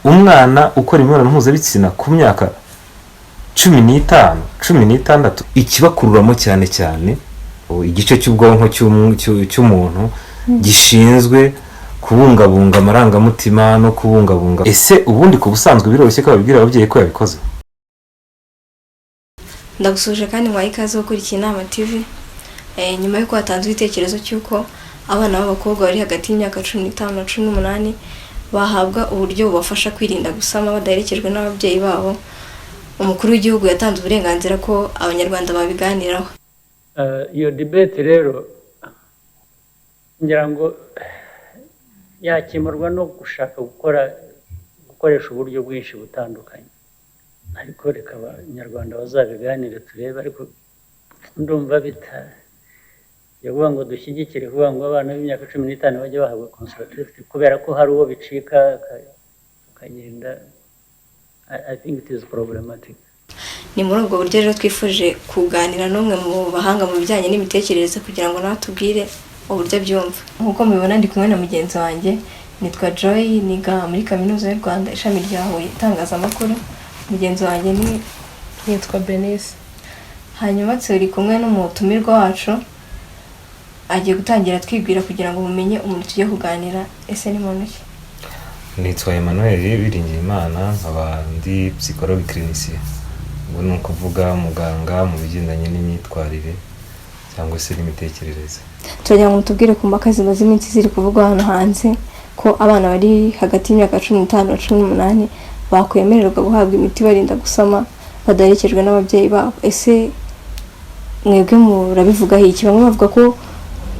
Umwana ukora imibonano mpuzabitsina ku myaka 15, 16, ikibakururamo cyane cyane igice cy'ubwonko cy'umuntu gishinzwe kubungabunga amarangamutima no kubungabunga. Ese ubundi ku busanzwe biroroshye ko babibwira ababyeyi ko yabikoze? Ndagusuhuje kandi nguhaye ikaze gukurikiye Inama TV. Nyuma y'uko hatanzwe igitekerezo cy'uko abana b'abakobwa bari hagati y'imyaka 15 na 18 bahabwa uburyo bubafasha kwirinda gusama badaherekejwe n'ababyeyi babo, umukuru w'igihugu yatanze uburenganzira ko Abanyarwanda babiganiraho. Iyo debate rero ngira ngo yakemurwa no gushaka gukoresha uburyo bwinshi butandukanye, ariko reka Abanyarwanda bazabiganire turebe. Ariko ndumva bita kuvuga ngo dushyigikire kuvuga ngo abana b'imyaka 15 bajye bahabwa contraceptive kubera ko hari uwo bicika akagenda. I think it is problematic. Ni muri ubwo buryo rero twifuje kuganira n'umwe mu bahanga mu bijyanye n'imitekerereze kugira ngo nawe atubwire uburyo abyumva. Nk'uko mubibona, ndi kumwe na mugenzi wanjye. Nitwa Joy, niga muri Kaminuza y'u Rwanda, ishami rya Huye, itangazamakuru. Mugenzi wanjye ni Nitwa Benise. Hanyuma turi kumwe n'umutumirwa wacu, agiye gutangira twibwira kugira ngo mumenye umuntu tugiye kuganira. Ese ni muntu ki? Nitwa Emmanuel Biringiyimana, nkaba ndi psychologue clinicien. Ubwo ni ukuvuga muganga mu bigendanye n'imyitwarire cyangwa se n'imitekerereze. Turagira ngo tubwire ku mpaka zimaze iminsi ziri kuvugwa hano hanze ko abana bari hagati y'imyaka 15 na 18 bakwemererwa guhabwa imiti ibarinda gusama badaherekejwe n'ababyeyi babo. Ese mwebwe murabivugaho iki? Bamwe bavuga ko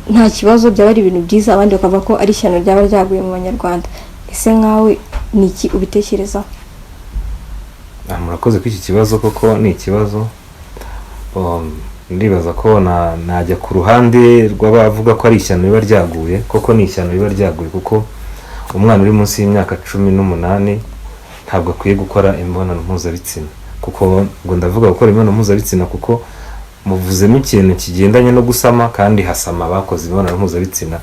nta kibazo, byaba ari ibintu byiza, abandi bakavuga ko ari ishyano ryaba ryaguye mu Banyarwanda. Ese nkawe ni iki ubitekerezaho? Murakoze kuri iki kibazo, koko ni ikibazo. Ndibaza ko najya ku ruhande rw'abavuga ko ari ishyano riba ryaguye. Koko ni ishyano riba ryaguye, kuko umwana uri munsi y'imyaka 18 ntabwo akwiye gukora imibonano mpuzabitsina. Kuko ngo ndavuga gukora imibonano mpuzabitsina kuko muvuzemo ikintu kigendanye no gusama, kandi hasama abakoze imibonano mpuzabitsina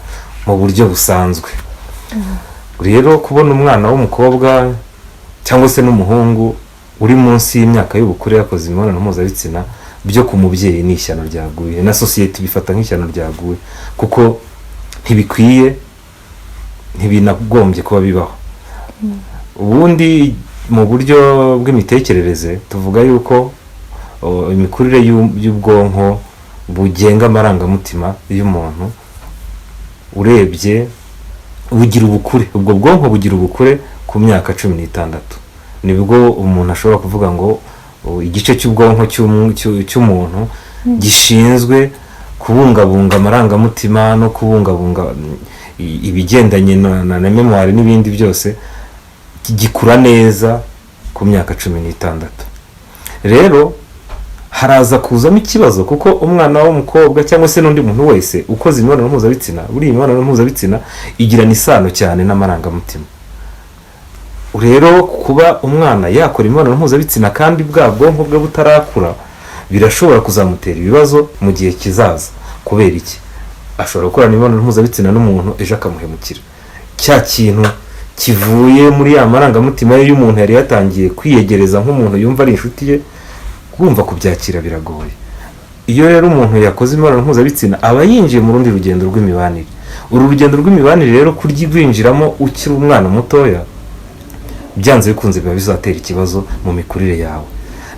mu buryo busanzwe. Rero kubona umwana w'umukobwa cyangwa se n'umuhungu uri munsi y'imyaka y'ubukure yakoze imibonano mpuzabitsina, byo ku mubyeyi ni ishyano ryaguye, na sosiyete ibifata nk'ishyano ryaguye, kuko ntibikwiye, ntibinagombye kuba bibaho. Ubundi mu buryo bw'imitekerereze tuvuga yuko imikurire y'ubwonko bugenga amarangamutima y'umuntu, urebye bugira ubukure, ubwo bwonko bugira ubukure ku myaka 16. Nibwo umuntu ashobora kuvuga ngo igice cy'ubwonko cy'umuntu gishinzwe kubungabunga amarangamutima no kubungabunga ibigendanye na mémoire n'ibindi byose gikura neza ku myaka 16. Rero haraza kuzamo ikibazo, kuko umwana w'umukobwa cyangwa se n'undi muntu wese ukoze imibonano mpuzabitsina, buriya imibonano mpuzabitsina igirana isano cyane n'amarangamutima. Rero kuba umwana yakora imibonano mpuzabitsina kandi bwa bwonko bwe butarakura, birashobora kuzamutera ibibazo mu gihe kizaza. Kubera iki? Ashobora gukorana imibonano mpuzabitsina n'umuntu, ejo akamuhemukira. Cya kintu kivuye muri ya marangamutima ye y'umuntu yari yatangiye kwiyegereza nk'umuntu yumva ari inshuti ye, kumva kubyakira biragoye. Iyo rero umuntu yakoze imibonano mpuzabitsina, aba yinjiye mu rundi rugendo rw'imibanire. Uru rugendo rw'imibanire rero, kurwinjiramo ukiri umwana mutoya, byanze bikunze biba bizatera ikibazo mu mikurire yawe.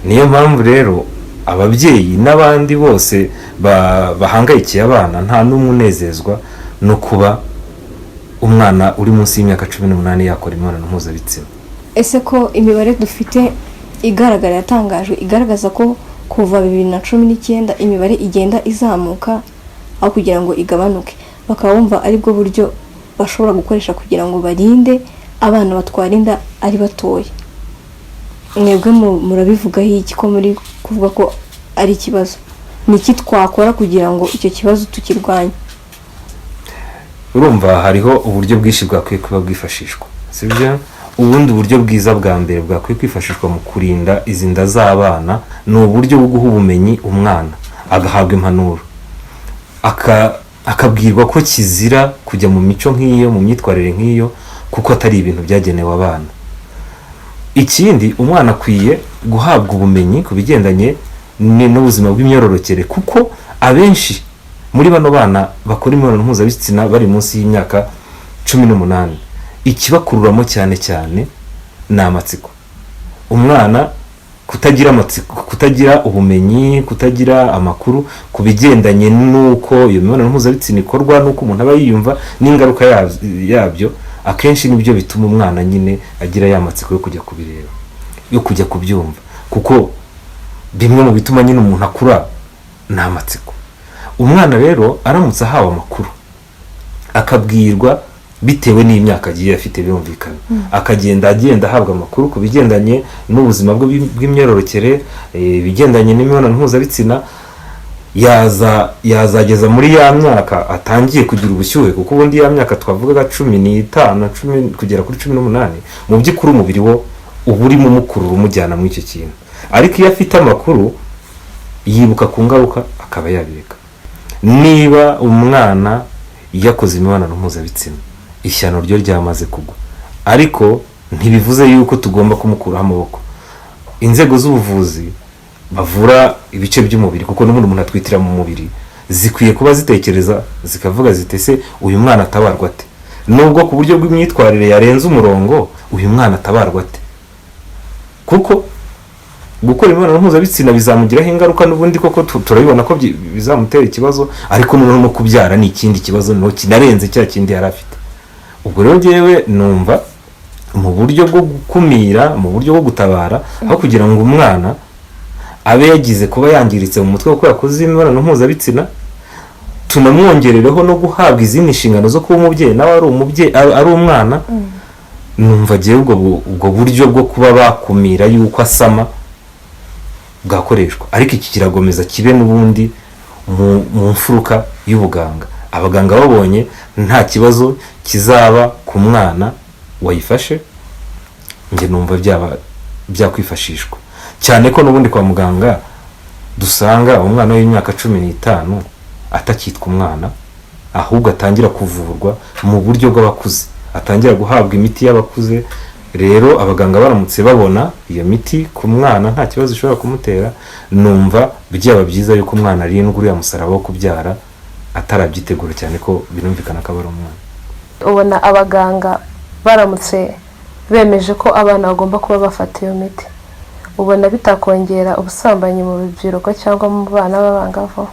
Niyo mpamvu rero ababyeyi n'abandi bose bahangayikiye abana, nta n'umwe unezezwa no kuba umwana uri munsi y'imyaka 18 yakora imibonano mpuzabitsina. Ese ko imibare dufite igaragara yatangajwe igaragaza ko kuva 2019 imibare igenda izamuka aho kugira ngo igabanuke, bakaba bumva aribwo buryo bashobora gukoresha kugira ngo barinde abana batwara inda ari batoya, mwebwe murabivugaho iki, ko muri kuvuga ko ari ikibazo? Ni iki twakora kugira ngo icyo kibazo tukirwanye? Urumva hariho uburyo bwinshi bwakwiye kuba bwifashishwa, sibyo? Ubundi uburyo bwiza bwa mbere bwakwiye kwifashishwa mu kurinda izi nda z'abana ni uburyo bwo guha ubumenyi umwana, agahabwa impanuro, akabwirwa ko kizira kujya mu mico nk'iyo, mu myitwarire nk'iyo, kuko atari ibintu byagenewe abana. Ikindi, umwana akwiye guhabwa ubumenyi ku bigendanye n'ubuzima bw'imyororokere, kuko abenshi muri bano bana bakora imibonano mpuzabitsina bari munsi y'imyaka 18, ikibakururamo cyane cyane ni amatsiko. Umwana kutagira amatsiko, kutagira ubumenyi, kutagira amakuru ku bigendanye n'uko iyo mibonano mpuzabitsina ikorwa, n'uko umuntu aba yiyumva n'ingaruka yabyo, akenshi nibyo bituma umwana nyine agira ya matsiko yo kujya kubireba, yo kujya kubyumva, kuko bimwe mu bituma nyine umuntu akura ni amatsiko. Umwana rero aramutse ahawe amakuru, akabwirwa bitewe n'imyaka agiye afite, birumvikana, akagenda agenda ahabwa amakuru ku bigendanye n'ubuzima bw'imyororokere, ibigendanye n'imibonano mpuzabitsina, yazageza muri ya myaka atangiye kugira ubushyuhe, kuko ubundi ya myaka twavugaga 15, 10 kugera kuri 18, mu by'ukuri umubiri wo uba urimo umukurura umujyana muri icyo kintu. Ariko iyo afite amakuru yibuka ku ngaruka akaba yabireka. Niba umwana yakoze imibonano mpuzabitsina, ishyano ryo ryamaze kugwa, ariko ntibivuze yuko tugomba kumukuraho amaboko. Inzego z'ubuvuzi bavura ibice by'umubiri, kuko n'ubundi umuntu atwitira mu mubiri, zikwiye kuba zitekereza zikavuga ziti: ese uyu mwana atabarwa ate? Nubwo ku buryo bw'imyitwarire yarenze umurongo, uyu mwana atabarwa ate? Kuko gukora imibonano mpuzabitsina bizamugiraho ingaruka n'ubundi koko turabibona ko bizamutera ikibazo, ariko noneho no kubyara ni ikindi kibazo noneho kinarenze cya kindi yari afite. Ubwo rero njyewe numva mu buryo bwo gukumira, mu buryo bwo gutabara, aho kugira ngo umwana abe yagize kuba yangiritse mu mutwe kuko yakoze imibonano mpuzabitsina, tunamwongerereho no guhabwa izindi nshingano zo kuba umubyeyi nawe ari umubyeyi, ari umwana. Numva agiye ubwo buryo bwo kuba bakumira yuko asama bwakoreshwa, ariko iki kiragomeza kibe n'ubundi mu mfuruka y'ubuganga. Abaganga babonye nta kibazo kizaba ku mwana wayifashe, njye numva byaba byakwifashishwa, cyane ko n'ubundi kwa muganga dusanga umwana w'imyaka 15 atakitwa umwana, ahubwo atangira kuvurwa mu buryo bw'abakuze, atangira guhabwa imiti y'abakuze. Rero abaganga baramutse babona iyo miti ku mwana nta kibazo ishobora kumutera, numva byaba byiza yuko umwana arindwa uriya musaraba wo kubyara atarabyitegura, cyane ko birumvikana ko aba ari umwana. Ubona abaganga baramutse bemeje ko abana bagomba kuba bafata iyo miti, ubona bitakongera ubusambanyi mu rubyiruko cyangwa mu bana b'abangavu?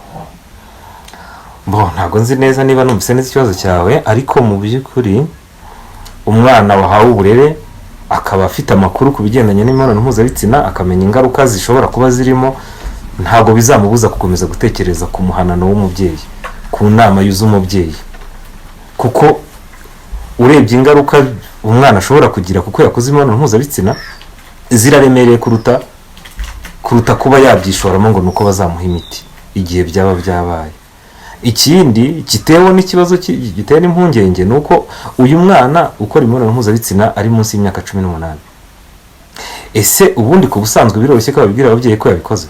Bo, ntabwo nzi neza niba numvise neza ikibazo cyawe, ariko mu by'ukuri umwana wahawe uburere, akaba afite amakuru ku bigendanye n'imibonano mpuzabitsina, akamenya ingaruka zishobora kuba zirimo, ntabwo bizamubuza gukomeza gutekereza ku muhanano w'umubyeyi, ku nama z'umubyeyi, kuko urebye ingaruka umwana ashobora kugira kuko yakoze imibonano mpuzabitsina ziraremereye kuruta kuba yabyishoramo ngo ni uko bazamuha imiti igihe byaba byabaye. Ikindi gitewe n'ikibazo gitewe n'impungenge ni uko uyu mwana ukora imibonano mpuzabitsina ari munsi y'imyaka 18. Ese ubundi ku busanzwe biroroshye ko babibwira ababyeyi ko yabikoze?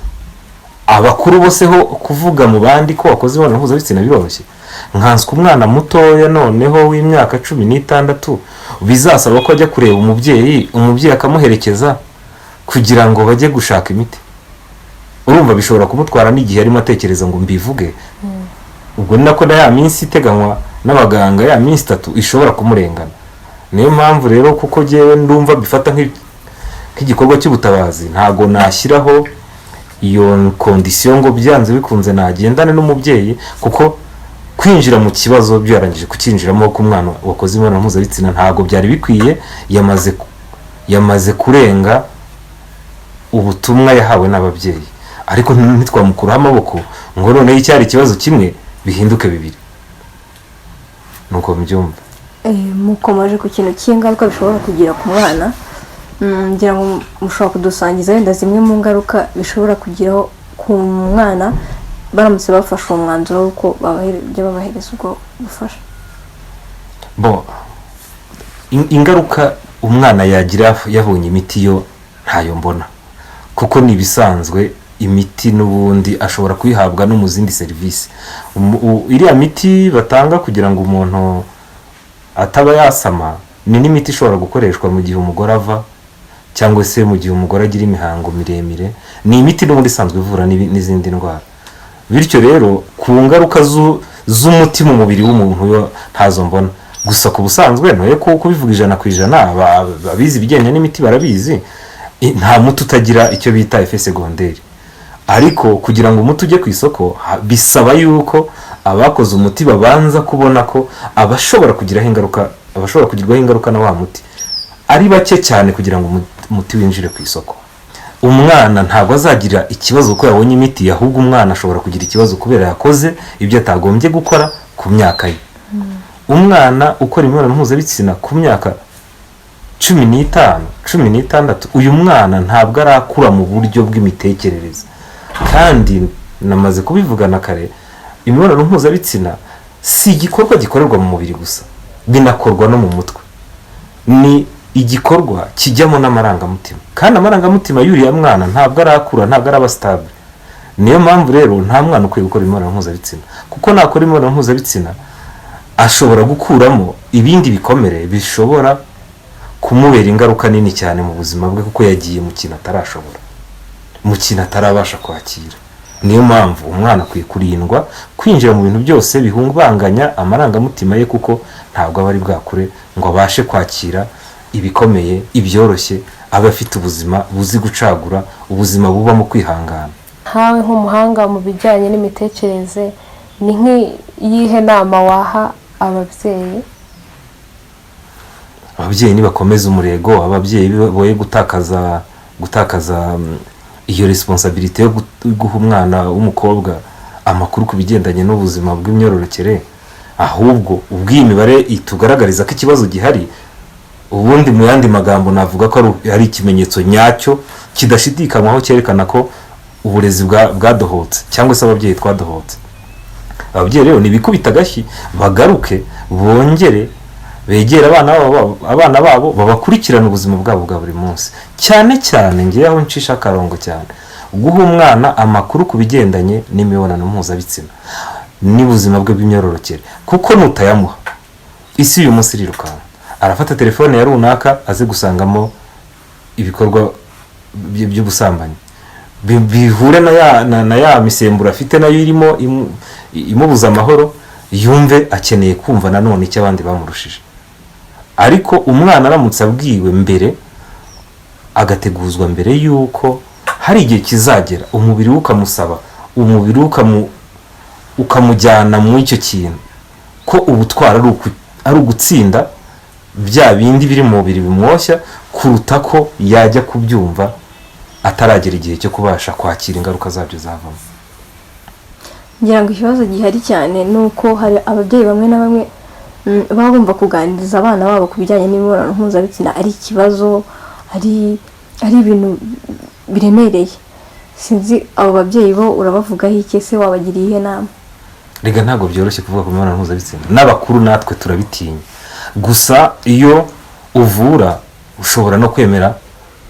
Abakuru bose ho kuvuga mu bandi ko wakoze imibonano mpuzabitsina biroroshye, nkanswe umwana mutoya noneho w'imyaka 16 bizasaba ko ajya kureba umubyeyi, umubyeyi akamuherekeza kugira ngo bajye gushaka imiti. Urumva bishobora kumutwara n'igihe arimo atekereza ngo mbivuge. Ubwo ni nako na ya minsi iteganywa n'abaganga, ya minsi 3, ishobora kumurengana. Niyo mpamvu rero, kuko jyewe ndumva bifata nk'igikorwa cy'ubutabazi, ntabwo nashyiraho iyo condition ngo byanze bikunze nagendane n'umubyeyi, kuko kwinjira mu kibazo byarangije kucyinjiramo ko umwana wakoze imibonano mpuzabitsina ntabwo byari bikwiye, yamaze kurenga ubutumwa yahawe n'ababyeyi. Ariko ntitwamukuraho amaboko ngo noneho icyari ikibazo kimwe bihinduke bibiri. Nuko mbyumva. Mukomeje ku kintu cy'ingaruka bishobora kugira ku mwana, ngira ngo mushobora kudusangiza wenda zimwe mu ngaruka bishobora kugeraho ku mwana baramutse bafashe uwo mwanzuro w'uko bajya babahereza ubwo bufasha. Bo, ingaruka umwana yagira yabonye imiti yo ntayo mbona, kuko ni ibisanzwe, imiti n'ubundi ashobora kuyihabwa no mu zindi serivisi. Iriya miti batanga kugira ngo umuntu ataba yasama ni n'imiti ishobora gukoreshwa mu gihe umugore ava cyangwa cyangwa se mu gihe umugore agira imihango miremire. Ni imiti n'ubundi isanzwe ivura n'izindi ndwara. Bityo rero ku ngaruka z'umuti mu mubiri w'umuntu yo ntazo mbona. Gusa ku busanzwe ntoye ko kubivuga 100%, abizi ibijyanye n'imiti barabizi, nta muti utagira icyo bita effet secondaire. Ariko kugira ngo umuti ujye ku isoko, bisaba yuko abakoze umuti babanza kubona ko abashobora kugiraho ingaruka, abashobora kugirwaho ingaruka na wa muti ari bake cyane kugira ngo umuti winjire ku isoko. Umwana ntabwo azagira ikibazo kuko yabonye imiti, ahubwo umwana ashobora kugira ikibazo kubera yakoze ibyo atagombye gukora ku myaka ye. Umwana ukora imibonano mpuzabitsina ku myaka 15, 16, uyu mwana ntabwo arakura mu buryo bw'imitekerereze. Kandi namaze kubivugana kare, imibonano mpuzabitsina si igikorwa gikorerwa mu mubiri gusa, binakorwa no mu mutwe. Ni igikorwa kijyamo n'amarangamutima, kandi amarangamutima y'uriya mwana ntabwo arakura, ntabwo araba stable. Niyo mpamvu rero nta mwana ukwiye gukora imibonano mpuzabitsina, kuko nakora imibonano mpuzabitsina ashobora gukuramo ibindi bikomere bishobora kumubera ingaruka nini cyane mu buzima bwe, kuko yagiye mu kintu atarashobora, mu kintu atarabasha kwakira. Niyo mpamvu umwana akwiye kurindwa kwinjira mu bintu byose bihungabanya amarangamutima ye, kuko ntabwo aba ari bwakure ngo abashe kwakira ibikomeye, ibyoroshye, abe afite ubuzima buzi gucagura, ubuzima bubamo kwihangana. Nkawe nk'umuhanga mu bijyanye n'imitekerereze, ni nk'iyihe nama waha ababyeyi? Ababyeyi nibakomeza umurego, ababyeyi boye gutakaza iyo responsabilité yo guha umwana w'umukobwa amakuru ku bigendanye n'ubuzima bw'imyororokere. Ahubwo ubwo iyi mibare itugaragariza ko ikibazo gihari, ubundi mu yandi magambo navuga ko ari ikimenyetso nyacyo kidashidikanywaho cyerekana ko uburezi bwadohotse, cyangwa se ababyeyi twadohotse. Ababyeyi rero nibikubita agashyi, bagaruke bongere begere abana babo, babakurikirane ubuzima bwabo bwa buri munsi. Cyane cyane ngewe aho ncisha akarongo cyane, guha umwana amakuru ku bigendanye n'imibonano mpuzabitsina n'ubuzima bwe bw'imyororokere, kuko nutayamuha isi uyu munsi irirukanka, arafata telefone ya runaka aze gusangamo ibikorwa by'ubusambanyi, bihure na ya misemburo afite nayo irimo imubuza amahoro, yumve akeneye kumva nanone icyo abandi bamurushije. Ariko umwana aramutse abwiwe mbere, agateguzwa mbere y'uko hari igihe kizagera umubiri we ukamusaba, umubiri we ukamujyana muri icyo kintu, ko ubutwara ari ugutsinda bya bindi biri mu mubiri bimwoshya, kuruta ko yajya kubyumva ataragera igihe cyo kubasha kwakira ingaruka zabyo zavamo. Ngira ngo ikibazo gihari cyane ni uko hari ababyeyi bamwe na bamwe baba bumva kuganiriza abana babo ku bijyanye n'imibonano mpuzabitsina ari ikibazo, ari ibintu biremereye. Sinzi abo babyeyi bo urabavugaho iki, ese wabagiriye iyihe nama? Rega ntabwo byoroshye kuvuga ku mibonano mpuzabitsina, n'abakuru natwe turabitinya. Gusa iyo uvura ushobora no kwemera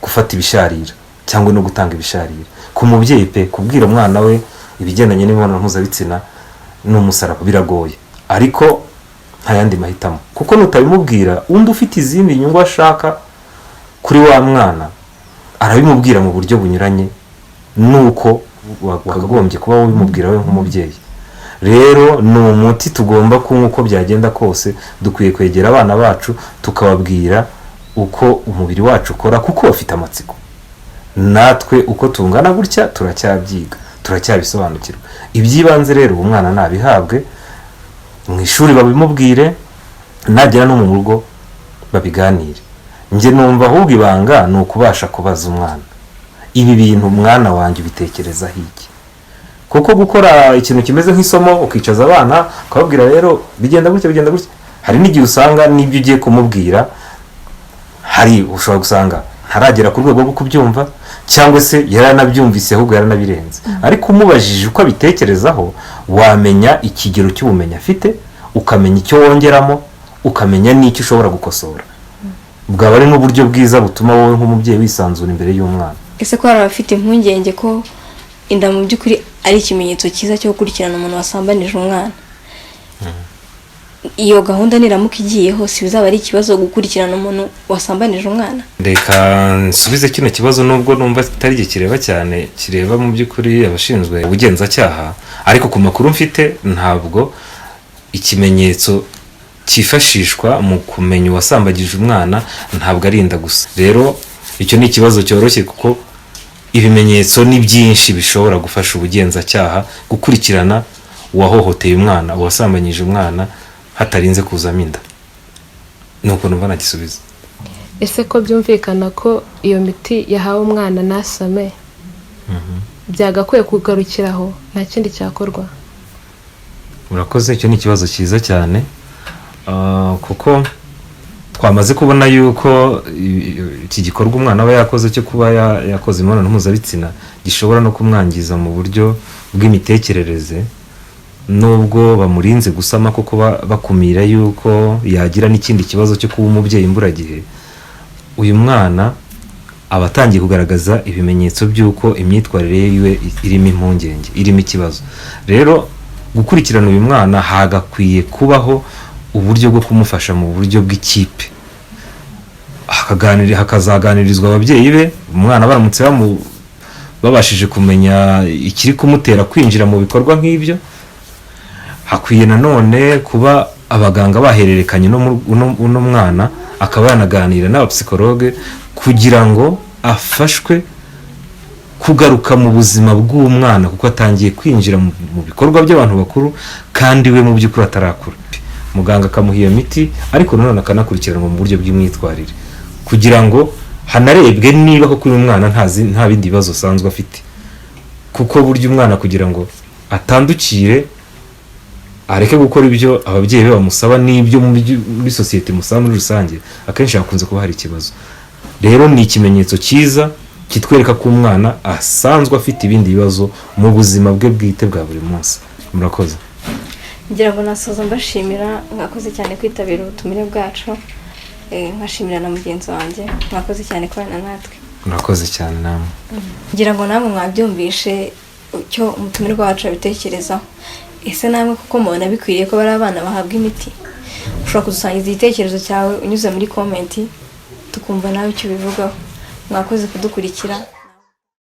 gufata ibisharira cyangwa no gutanga ibisharira ku mubyeyi pe. Kubwira umwana we ibigendanye n'imibonano mpuzabitsina ni umusaraba, biragoye, ariko nta yandi mahitamo, kuko nutabimubwira undi ufite izindi nyungu ashaka kuri wa mwana arabimubwira mu buryo bunyuranye nuko wakagombye kuba wabimubwira we nk'umubyeyi. Rero ni umuti tugomba kunywa uko byagenda kose. Dukwiye kwegera abana bacu tukababwira uko umubiri wacu ukora, kuko bafite amatsiko. Natwe uko tungana gutya turacyabyiga, turacyabisobanukirwa. Iby'ibanze rero umwana nabihabwe mu ishuri, babimubwire, nagera no mu rugo babiganire. Njye numva ahubwo ibanga ni ukubasha kubaza umwana, ibi bintu umwana wanjye ubitekerezaho iki? Kuko gukora ikintu kimeze nk'isomo, ukicaza abana ukababwira rero bigenda gutya, bigenda gutya, hari n'igihe usanga n'ibyo ugiye kumubwira hari ushobora gusanga ntaragera ku rwego rwo kubyumva, cyangwa se yaranabyumvise ahubwo yaranabirenze. Ariko umubajije uko abitekerezaho, wamenya ikigero cy'ubumenyi afite, ukamenya icyo wongeramo, ukamenya n'icyo ushobora gukosora. Bwaba ari n'uburyo bwiza butuma wowe nk'umubyeyi wisanzura imbere y'umwana. Ese ko hari abafite impungenge ko inda mu by'ukuri ari ikimenyetso cyiza cyo gukurikirana umuntu wasambanije umwana? Iyo gahunda niramuka igiyeho, si bizaba ari ikibazo gukurikirana umuntu wasambanije umwana? Reka nsubize kino kibazo, nubwo numva atari igihe kireba cyane, kireba mu by'ukuri abashinzwe ubugenzacyaha, ariko ku makuru mfite, ntabwo ikimenyetso cyifashishwa mu kumenya uwasambagije umwana ntabwo ari inda gusa. Rero icyo ni ikibazo cyoroshye, kuko ibimenyetso ni byinshi bishobora gufasha ubugenzacyaha gukurikirana uwahohoteye umwana, uwasambanyije umwana, hatarinze kuzamo inda. Ni ukuntu numva nagisubiza. Ese ko byumvikana ko iyo miti yahawe umwana ntasame byagakwiye kugarukiraho, nta kindi cyakorwa? Urakoze, icyo ni ikibazo cyiza cyane. Kuko twamaze kubona yuko iki gikorwa umwana aba yakoze cyo kuba yakoze imibonano mpuzabitsina gishobora no kumwangiza mu buryo bw'imitekerereze, nubwo bamurinze gusama, kuko bakumira yuko yagira n'ikindi kibazo cyo kuba umubyeyi imburagihe. Uyu mwana aba atangiye kugaragaza ibimenyetso by'uko imyitwarire yiwe irimo impungenge, irimo ikibazo. Rero gukurikirana uyu mwana, hagakwiye kubaho uburyo bwo kumufasha mu buryo bw'ikipe, hakazaganirizwa ababyeyi be. Umwana baramutse babashije kumenya ikiri kumutera kwinjira mu bikorwa nk'ibyo, hakwiye nanone kuba abaganga bahererekanye uno mwana, akaba yanaganira n'abapsikologe kugira ngo afashwe kugaruka mu buzima bw'umwana, kuko atangiye kwinjira mu bikorwa by'abantu bakuru kandi we mu by'ukuri atarakura. Muganga akamuha iyo miti, ariko nanone akanakurikiranwa mu buryo bw'imyitwarire, kugira ngo hanarebwe niba koko uyu mwana nta bindi bibazo asanzwe afite, kuko burya umwana kugira ngo atandukire, areke gukora ibyo ababyeyi be bamusaba n'ibyo muri sosiyete musaba muri rusange, akenshi hakunze kuba hari ikibazo. Rero ni ikimenyetso cyiza kitwereka ko umwana asanzwe afite ibindi bibazo mu buzima bwe bwite bwa buri munsi. Murakoze. Ngira ngo nasoza mbashimira, mwakoze cyane kwitabira ubutumire bwacu. Nkashimira na mugenzi wanjye, mwakoze cyane kubana natwe. Murakoze cyane namwe. Ngira ngo namwe mwabyumvishe icyo umutumirwa wacu abitekerezaho. Ese namwe kuko mubona bikwiriye ko bari abana bahabwa imiti? Ushobora kudusangiza igitekerezo cyawe unyuze muri comment, tukumva nawe icyo ubivugaho. Mwakoze kudukurikira.